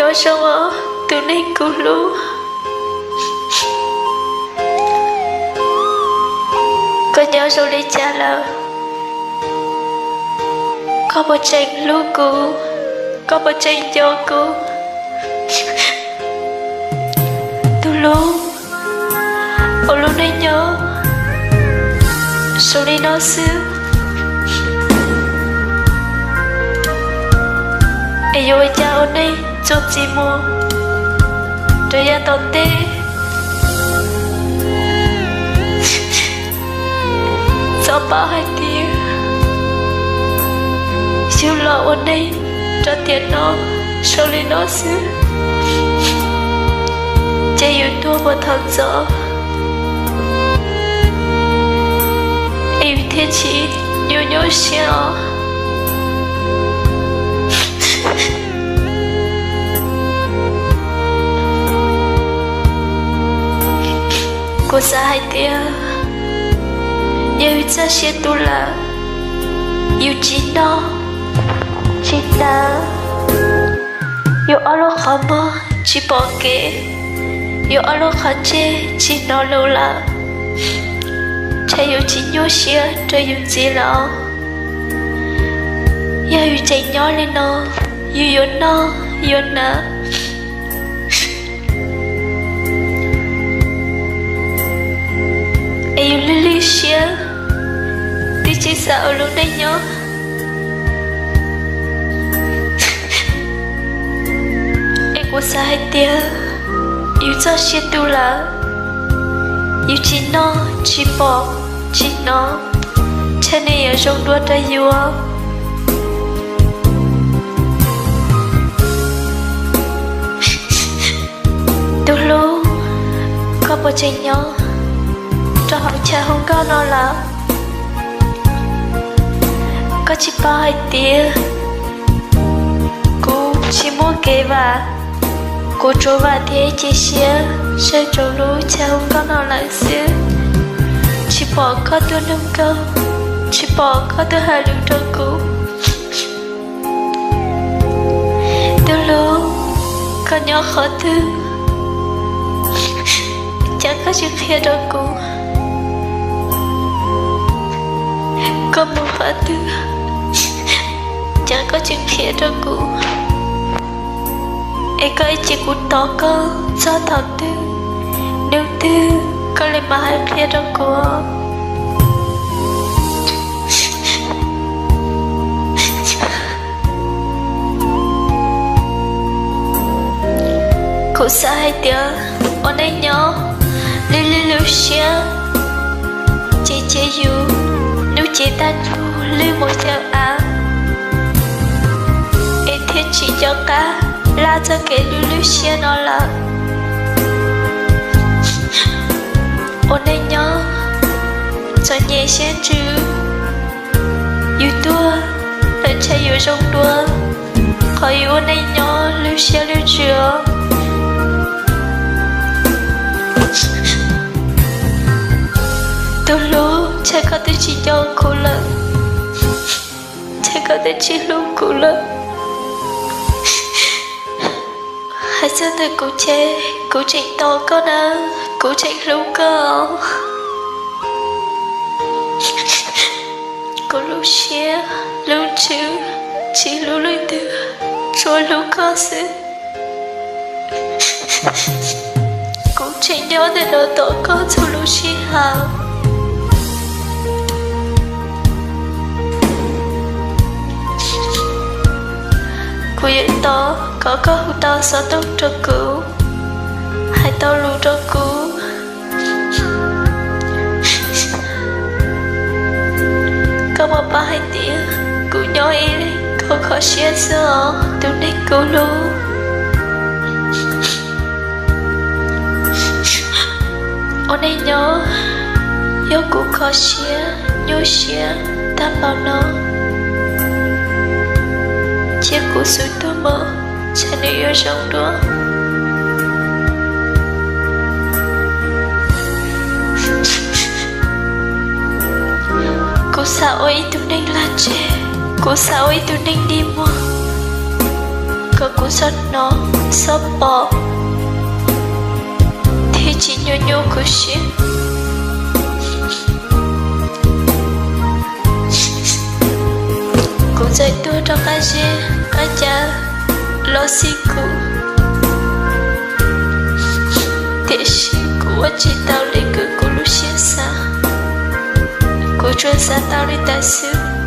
Nyob zoo os, tus neeg kuv hlub. Koj nyob zoo li cas lawm? Koj puas tseem hlub kuv? Koj puas tseem nco kuv? Tus hlub, ua lub neej nyob zoo li no xwb, es yuav ua cas ua neej txuas ntxiv mus rau yav tom ntej? Txhob paub hais tias yus los ua neej rau tiam no zoo li no xwb, ces yus tuag puas thaum ntxov es yus thiaj tsis nyuaj nyuaj siab os. Kuv xav hais tias yog yus txoj sia tu lawm, yus tsis noj tsis hnav, yus ob lub qhov muag tsis pom kev, yus ob lub qhov ntsej tsis hnov lus lawm, ntshe yus tsis nyuaj siab rau yus txiv lawm. Yog yus tseem nyob li no, yus yuav noj yuav hnav es yus lwj lwj siab, twb tsis xav ua lub neej nyob. Es kuv xav hais tias yus txoj sia tu lawm, yus tsis noj tsis pom tsis hnov, ntshe nws yuav zoo dua rau yus. Tus hlub, koj puas tseem nyob rau hauv chav hu nkauj no lawm? Koj tsis paub hais tias kuv tsis muaj kev vam, kuv tsuas vam thiab cia siab saib rau lub chav hu nkauj no lawm xwb. Tsis pom koj tuaj nug nkauj, tsis pom koj tuaj hais lus rau kuv. Tus hlub, koj nyob qhov twg, cas koj tsis qhia rau kuv? Koj mus qhov twg, cas koj tsis qhia rau kuv? Es koj ib cia kuv tos koj txog thaum twg, hnub twg koj li mam hais qhia rau kuv? Kuv xav hais tias ua neej nyob lwj lwj lub siab, ces cia yus hnub cev tag nrho lwj mus chaw av, es thiaj tsis nco qab laj txoj kev lwj lub siab no lawm. Ua neej nyob txom nyem siab ntsws, yus tuag lawm ntshe yuav zoo dua qhov yus ua neej nyob lwj siab lwj ntsws os. Tus hlub, ntshe koj twb tsis nco kuv lawm, ntshe koj twb tsis hlub kuv lawm. Hais txog ntawm kuv ces kuv tseem tos koj na, kuv tseem hlub koj. Kuv lub siab lub ntsws tsis hlub leej twg, tsuas hlub koj xwb. Kuv tseem nyob ntawm no tos koj txhua lub sij hawm. Kuv yuav tos kom koj hu tau xov tooj rau kuv, hais tau lus rau kuv. Koj puas paub hais tias kuv nyob ib leeg kho kho siab xwb os tus neeg kuv hlub. Ua neej nyob yog kuv kho siab nyuaj siab tag npaum no, cia kuv xub tuag mus, ntshe nws yuav zoo dua. Kuv xav ua ib tug neeg lag tseg, kuv xav ua ib tug neeg dig muag. kom kuv txhob hnov, txhob pom, thiab tsis nyuaj nyuaj kuv siab. Kuv txawm tuag rau qab zeb qab ca los xij kuv, tiam sis kuv ua tsis tau li kuv lub siab xav. Kuv tsuas xav tau li ntawd xwb.